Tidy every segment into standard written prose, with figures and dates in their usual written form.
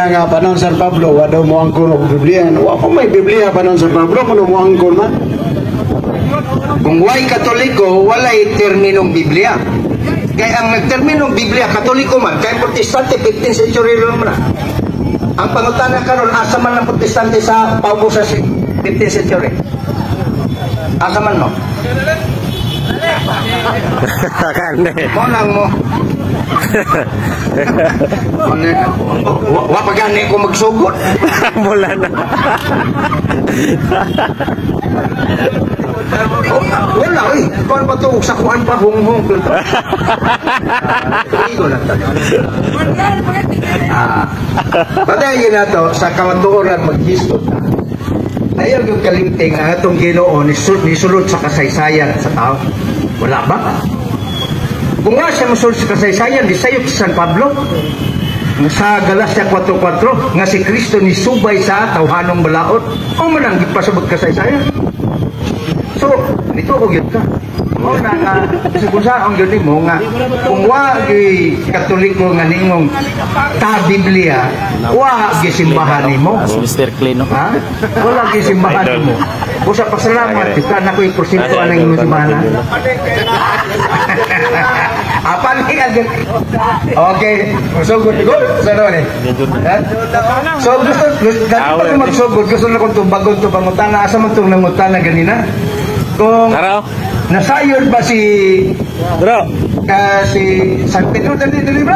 Nga panahon San Pablo, wa daw mo angkon og Biblia. Wa pa may Biblia panahon San Pablo kuno mo angkon man. Kung way Katoliko, walay terminong Biblia. Kaya ang nagterminong Biblia, Katoliko man, kay Protestante, 15th century lang man na. Ang pangutana karon, asa man ang Protestante sa paubo sa 15th century? Asa man mo? Kane. Mo lang mo. Wa pa gani ko magsugod. Mula na. Oh, wala eh. Kuan pa to sa kuan pa hunghong. Igo lang tayo. Ah. Padayon na to sa kamatuoran maghisgot na. Ayaw yung kalimting ang atong Ginoo nisulod sa kasaysayan sa tao. Wala ba? Kung nga siya musulod sa kasaysayan, di sayop si San Pablo. Sa Galacia 4.4, nga si Kristo ni subay sa tawhanong balaod. O man ang gipasabot kasaysayan. So, nito og yun ka. Mao na nga kung saan ang yun mo nga kung wa gi Katoliko nga ningong ta Biblia, wa gi simbahan nimo. As Mr. Clean, no? Ha? Wala gi simbahan nimo. Busa pasalamat ka na ko'y porsyento anang imong simbahan. Apa ni agad? Okay, sugod ko. Sa naman eh. Ha? So gusto gusto pa ko magsugod, gusto na kong tubagon to pangutana, asa man tong nangutana ganina? Kung Tara. Nasayon ba si Bro. Ka si San Pedro, dali dali bro?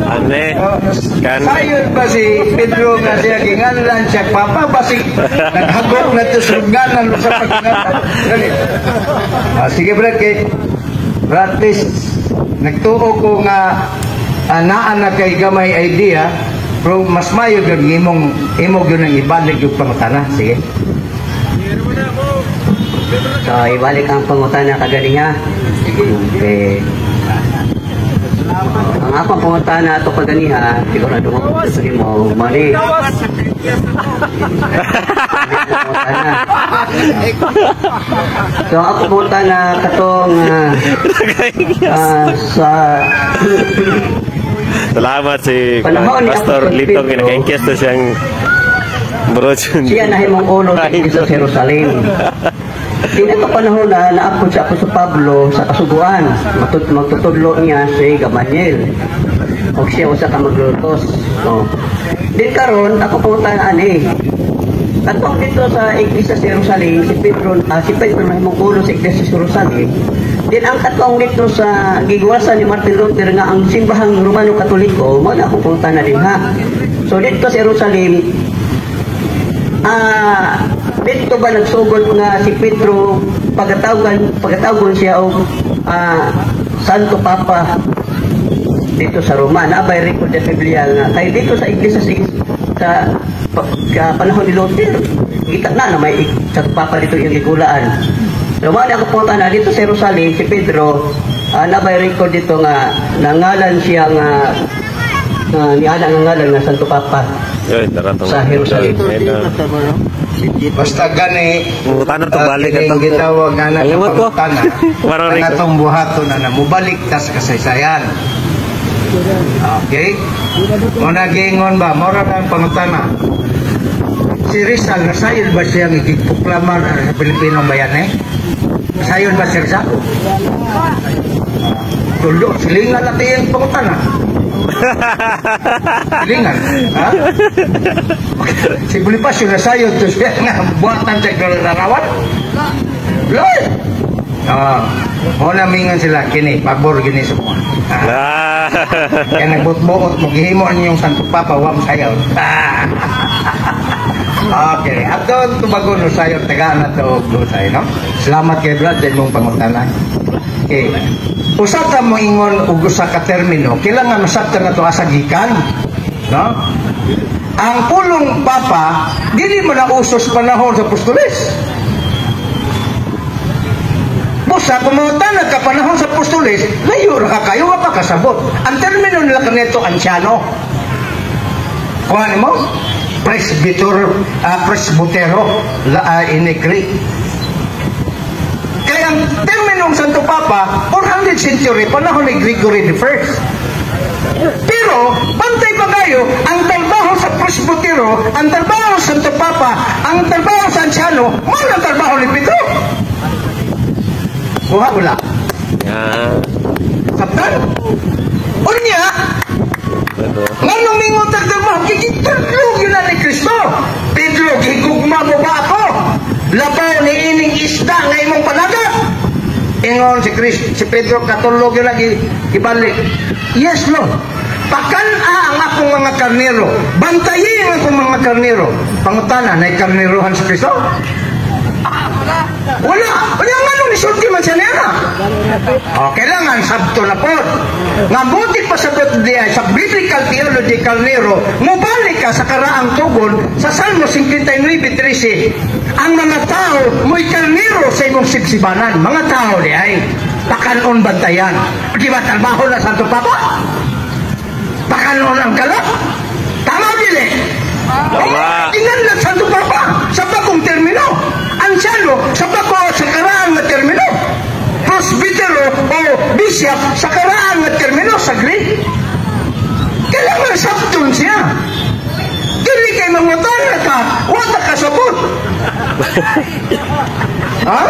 Ane. Oh, Kan. sayon ba si Pedro nga siya ginganlan siya papa ba si naghagok na to sungganan sa pagkinganlan? Dali. Ah, sige bro, kay at least nagtuo ko nga naa na kay gamay idea, pero mas mayo gyud imong imo gyud ang ibalik yung pangutana. Sige. So, ibalik ang pangutana kaganiha. Okay. Ang akong pangutana ato kaganiha, sigurado mo kung gusto mo, mali. Pangutana. So, ako pangutana katong sa Salamat si Panahon ni Pastor Apostol Litong Pedro. Kinakaingkes na siyang bro Jun. Siya nahimong ulo sa Iglesia sa Jerusalem. Din ito panahon na naapod si Apostol Pablo sa kasuguan. Magtutudlo niya si Gamaliel. O siya usa ka maglulutos. Oh. Din karon ako pangutana ani. Katong dito sa Iglesia sa Jerusalem, si Pedro nahimong ulo sa Iglesia sa Jerusalem. Din ang katong dito sa gigwasan ni Martin Luther nga ang simbahang Romano Katoliko, mao na akong pangutana din ha. So dito sa Jerusalem, dito ba nagsugod nga si Pedro pagatawagan siya og Santo Papa dito sa Roma? Na bay record sa Biblia nga kay dito sa iglesia sa panahon ni Luther, kita na na may Santo Papa dito yung gigulaan. So mao na ako punta na dito sa Jerusalem si Pedro, na bay record dito nga nangalan siya nga niana nga ngalan nga Santo Papa Yun, tara to. sa Jerusalem? Basta gani Pangutana to, balik kining ato. Gitawag nga na Kalimot ko. pangutana. Parang Ang atong buhaton na mubalik tas kasaysayan. Okay? O nagingon ba, mora na ang pangutana. Si Rizal, nasayon ba siyang igipuklamar sa Pilipinong bayan eh? Nasayon ba si Rizal? Tulo, silingan natin yung pangutana. Silingan, ha? Si Bonifacio nasayon to siya nga buhatan sa larawan. Lord! Ah, mo na mingon sila kini, pabor gini semua. Ah. Ah. Kaya nagbot-buot mo gihimo ninyong Santo Papa wa mo sayaw. Ah. Okay, ato tubagon no sayo tagaan na to og say no. Salamat kay Brad sa imong pangutana. Okay. Usa ka mo ingon og usa ka termino, kailangan masabtan na to asa gikan. No? Ang pulong papa dili mo na uso sa panahon sa apostoles. Busa, kung mga ka panahon sa apostoles, layo ra ka kayo, wa pa kasabot. Ang termino nila kanito, ansyano. Kuha mo? Presbyter, presbytero, la, in Greek. Kaya ang termino ng Santo Papa, 400 century, panahon ni Gregory the First. Pero, pantay pa kayo, ang talba Pedro, ang trabaho sa Santo Papa, ang trabaho sa ansyano, mao ang trabaho ni Pedro. Kuha wala. Sabtan? Unya, Ano? nganong mingon tag trabaho, gitudlo gyud na ni Kristo. "Pedro, gigugma mo ba ako? Labaw ni ining isda nga imong panagat." Ingon si Chris, si Pedro katulog yun lagi ibalik. "Yes, Lord." "Pakan-a ang akong mga karnero. Bantayi ang akong mga karnero." Pangutana, na karnerohan si Kristo? Wala. Wala nga nung nisulti man siya niya. O, kailangan sabto na po. Nga buti pasabot diya sa biblical theology karnero, mubalik ka sa karaang tugon sa Salmo 59:13. Ang mga tao mo'y karnero sa imong sibsibanan. Mga tao di ay pakanon, bantayan. Di ba trabaho na Santo Papa? Pakanon ang kalap? Tama dili? Tama. Tingnan lang Santo Papa sa bagong termino. Ansyano sa bago sa karaan nga termino. Presbytero o bishop sa karaan nga termino sa Greek. Kailangan sabton siya. Dili kay mangutana ka, wala ka sabot. Ha?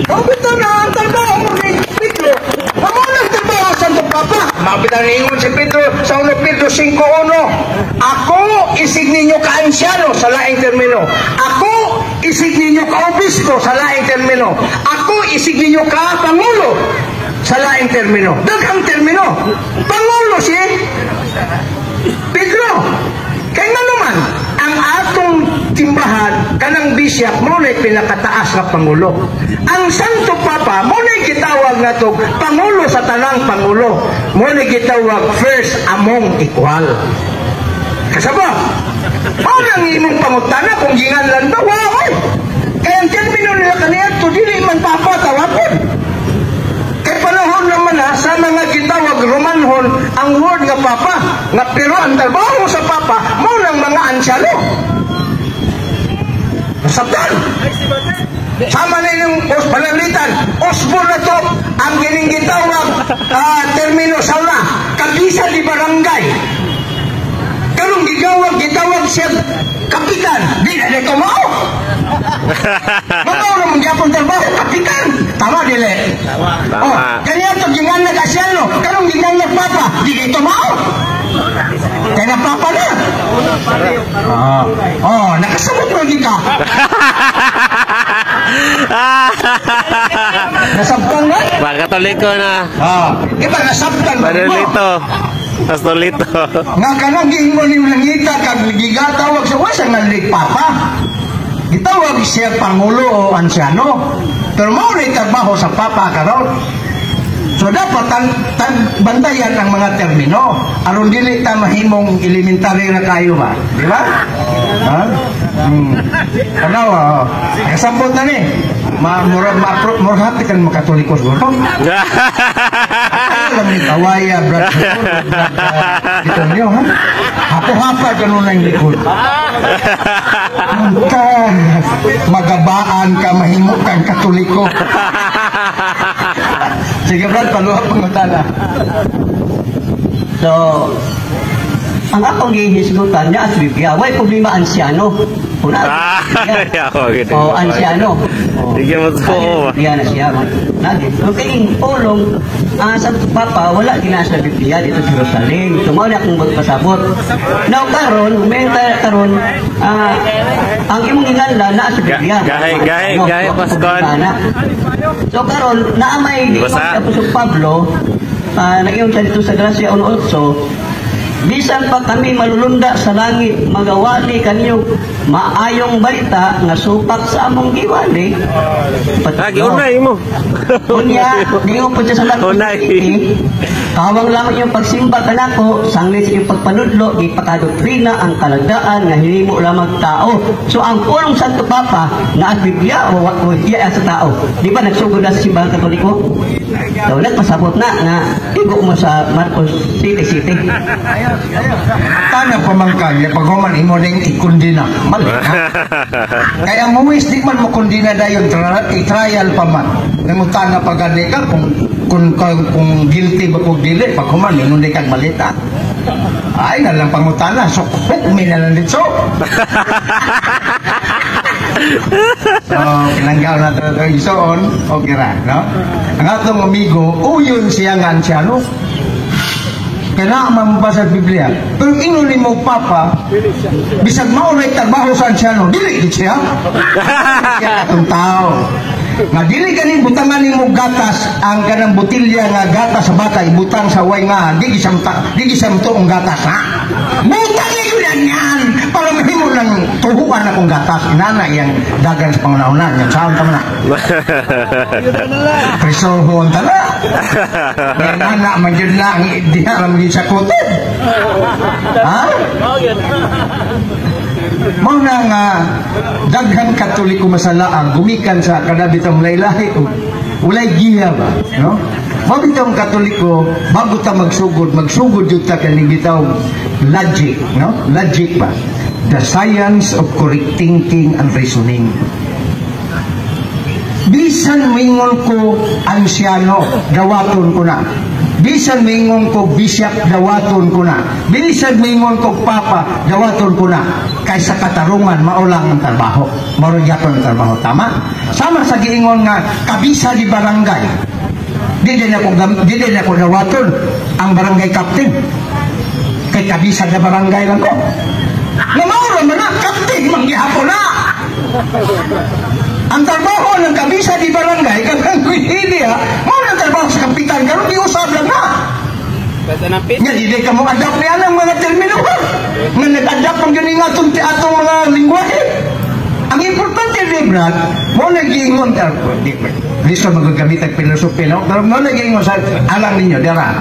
O bitaw na ang trabaho mo ni Pedro. Mao nang trabaho sa Santo Papa. Mabitaw ningon si Pedro sa 1 Pedro 5.1. "Ako isig ninyo ka-ansyano" sa laing termino. "Ako isig ninyo ka-obispo" sa laing termino. "Ako isig ninyo ka-pangulo" sa laing termino. Daghang termino. Pangulo si Pedro. Kaya nga naman, ang atong timbahan, kanang bishop, mao na pinakataas nga pangulo. Ang Santo Papa, mao na gitawag nga to, pangulo sa tanang pangulo. Mao na gitawag first among equal. Kasaba, mao nang imong pangutana kung ginganlan ba, wow! Kaya ang termino nila kaniya, to dili man papa tawagin. Kay panahon naman ha, sa mga gitawag Romanhon, ang word nga papa, nga pero ang trabaho sa papa, mao nang mga ansyano. Nasabtan. Sama na yung os pananglitan, osbo na to, ang gining gitawag termino sa una, kabisa di barangay. Karong gigawag, gitawag siya kapitan, di na di mao. Mao naman gyapon trabaho, kapitan. Tama dili? Tama. Oh, kanya to ginganlag asyano, karong ginganlag papa, di dito mao. Kaya na papa na. Oh, oh nakasabot mo di ka. Nasabtan na? Mga Katoliko na. Ah, iba nasabtan mo. Manolito. Pastolito. Nga kanang giingon ni langita kag gigatawag sa wasa nga papa. Gitawag siya pangulo o ansyano. Pero mao na trabaho sa papa karon. So dapat tan, tan bantayan ang mga termino aron dili ta mahimong elementary na kayo ba, di ba? Ha? Ano, oh. Kasabot na ni. Ma murag ma murag hapit kan makatoliko siguro. Ay, lang ni kawaya, brad. Dito niyo, ha? Hapo-hapa ganun ang likod. Ka, magabaan ka, mahimo kang Katoliko. Sige, Brad, paluha pangutana. So, ang akong gihisgutan niya as Biblia, way problema ansyano. Una, Ah, ako gid. O, ansyano. O, Sige mo so. Biblia na siya. Nagi. Okay, pulong, sa Papa, wala gina sa Biblia dito sa Jerusalem. So, mao na akong magpasabot. Now, karon, may karon, ang imong ginganlan na sa Biblia. Gahi, gahi, Ano, gahi, so, Pastor. na. So, karon, naa may Basa. Apostol Pablo, nag-iyon siya dito sa Galacia 1.8, "Bisan pa kami malulunda sa langit, magawali kanyo maayong balita nga supak sa among giwali." Ah, giunay mo. Unya, di ko po siya sa Marcos Unay. City, "Kawang lamang yung pagsimba kanako, sanglit sa iyong pagpanudlo, gipakadoktrina ang kalagdaan nga hinimo lamang tao." So ang pulong Santo Papa na at Biblia o iya sa tao. Di ba nagsugod na sa simbahan Katoliko? So nagpasabot na nga igo mo sa Marcos City City. Tana pamangkan ya paghuman imo ning ikundina. Mali na. Kaya ang huwes di man mo kundina dayon, i-trial pa man. Nangutana pa gani ka kung guilty ba kung dili, paghuman ingon di kag malita. Ay na lang pangutana, so hukmi na lang dito. So, kinanggaw na ito igsoon, okay ra, no? Ang atong amigo, uyon siya nga ansyano. Kaya man ba sa Biblia. Pero ingon ni mo papa, bisag mao na trabaho sa ansyano, dili gid siya. Siya atong tao. Nga dili gani butangan nimo gatas ang kanang botilya nga gatas sa bata ibutang sa way nga di gisamta di gisamto ang gatas ha. Butang ni yan yan para mahimo ng tuhuan akong gatas inana iyang dagan sa pangunahuna yan saan ta man na. Prisohon ta na. Yan na man yun na ang diha ra man gyud sa kutod. Ha? Mao na nga daghan Katoliko masalaang gumikan sa kada bitong laylahi o walay giya ba, no? Mao bitong Katoliko bago ta magsugod, magsugod jud ta kaning gitawag logic, no? Logic ba? The science of correct thinking and reasoning. Bisan mingon ko ansyano, dawaton ko na. Bisan mingon ko bishop, dawaton ko na. Bisan mingon ko papa, dawaton ko na. Kaysa katarungan, mao lang ang trabaho. Mao gyapon ang trabaho. Tama? Sama sa giingon nga, kabisa di barangay. Di din ako dawaton ang barangay captain. Kay kabisa di barangay lang ko. Nga mao ra man na, captain man gihapon na. Ang trabaho ng kabisa di barangay, kanang hindi ha, mao ang trabaho sa kapitan, karon di usab lang na. Nga, di ka mo adapt niya ng mga termino ba? Nga nag-adapt ang gani nga atong, atong mga lingwahe. Ang importante di, Brad, mo nag-iingon, di, listo magagamit ang philosophy, no? Pero mo nag-iingon sa alang ninyo, dara.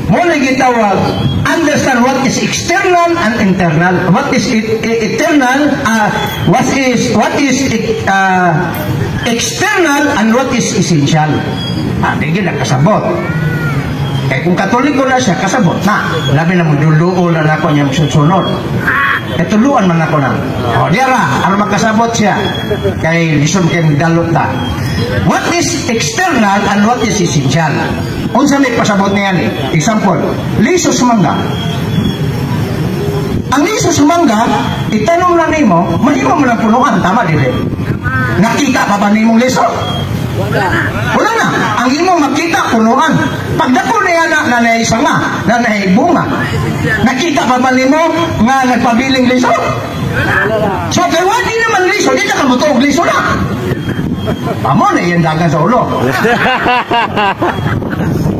Mo nagitawag, understand what is external and internal. What is it, eternal, what is external and what is essential. Ah, di gid kasabot. Kaya kung Katoliko na siya, kasabot na. Labi na mo duluo na nako niya susunod. Eh, tuluan man ako na. O, diara, aron makasabot siya. Kay lison kay dalot ta. What is external and what is essential? Unsa may pasabot niya ni? Example, liso sa mangga. Ang liso sa mangga, itanong na nimo, mahimo mo lang punuan, tama dili? Nakita pa ba nimong liso? Wala na. Ang imo makita, punuan. Pagdako niya na, na naisanga, na naibunga. Nakita pa ba nimo nga nagpabiling liso? So, kay wala di naman liso, di na ka og liso na. Amo na iyang dagan sa ulo.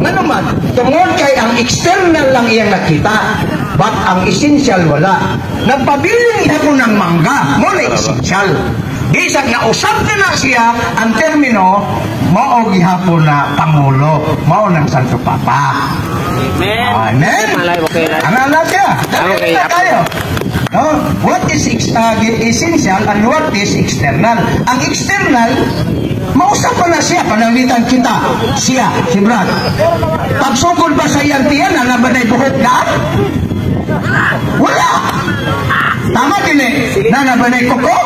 Nga naman, tungod kay ang external lang iyang nakita, but ang essential wala. Nagpabiling ako ng mangga, mo na essential. Bisag na usab na na siya ang termino, mao gihapon na pangulo, mao ng Santo Papa. Amen. Amen. Malay, okay na. Ano na siya? Okay. Na tayo. No? What is essential and what is external? Ang external, mausap pa na siya, pananglitan kita. Siya, si Brad. Pagsugod ba sa iyang tiyan, na ba na'y buhok daan? Wala! Tama din eh. Na ba na'y kuko?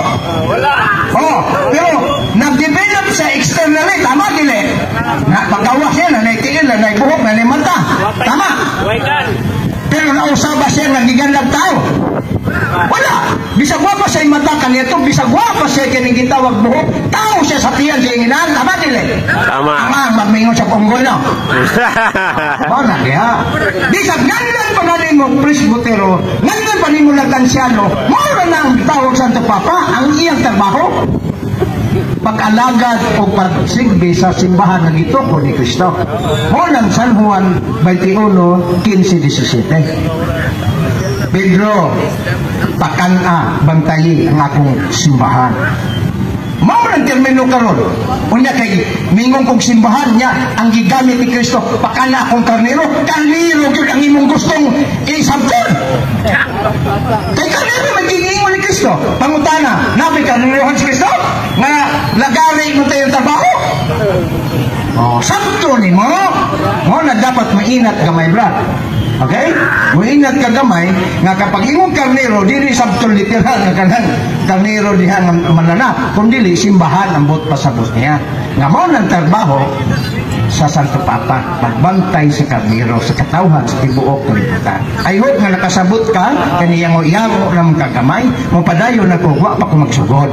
Wala. Oh, pero nag-develop sa externally, tama din eh. Na, paggawa siya, na na'y tiil, na na'y buhok, na na'y mata. Tama. Waitan. Pero nausaba siya nga giganlag tao. Wala. Bisag wa pa siya mata kaniya to, bisag wa pa siya kining gitawag buhok, tao siya sa tiyan sa inginan, tama dili. Tama. Tama, magmingon sa punggol no. Mao na diha. Bisag ganlan pa na nimo presbutero, ganlan pa nimo lagansyano, mao ra na ang tawag Santo Papa, ang iyang trabaho pag-alagad o pagsilbi sa simbahan ng gituko ni Kristo. Mao nang San Juan 21, 15, 17. Pedro, pakan-a, bantayi ang akong simbahan. Mao nang termino karon. Unya kay mingon kong simbahan niya ang gigamit ni Kristo, pakan-a akong karnero, karnero gyud ang imong gustong isabton. Kay karnero man giingon ni Kristo. Pangutana, nabi karnerohan si Kristo nga lagari mo tayong trabaho. Oh, sabto nimo. Mo na dapat mainat gamay, brad. Okay? Muingat ka gamay nga kapag imong karnero, dili sabton literal nga kanang karnero diha nga mananap, kundi simbahan ang buot pasabot niya. Nga mao nang trabaho sa Santo Papa, pagbantay sa karnero, sa katawhan sa tibuok kalibutan. I hope nga nakasabot ka, kaniyang yago ng kagamay, mo padayon na ko, wa pa ko magsugod.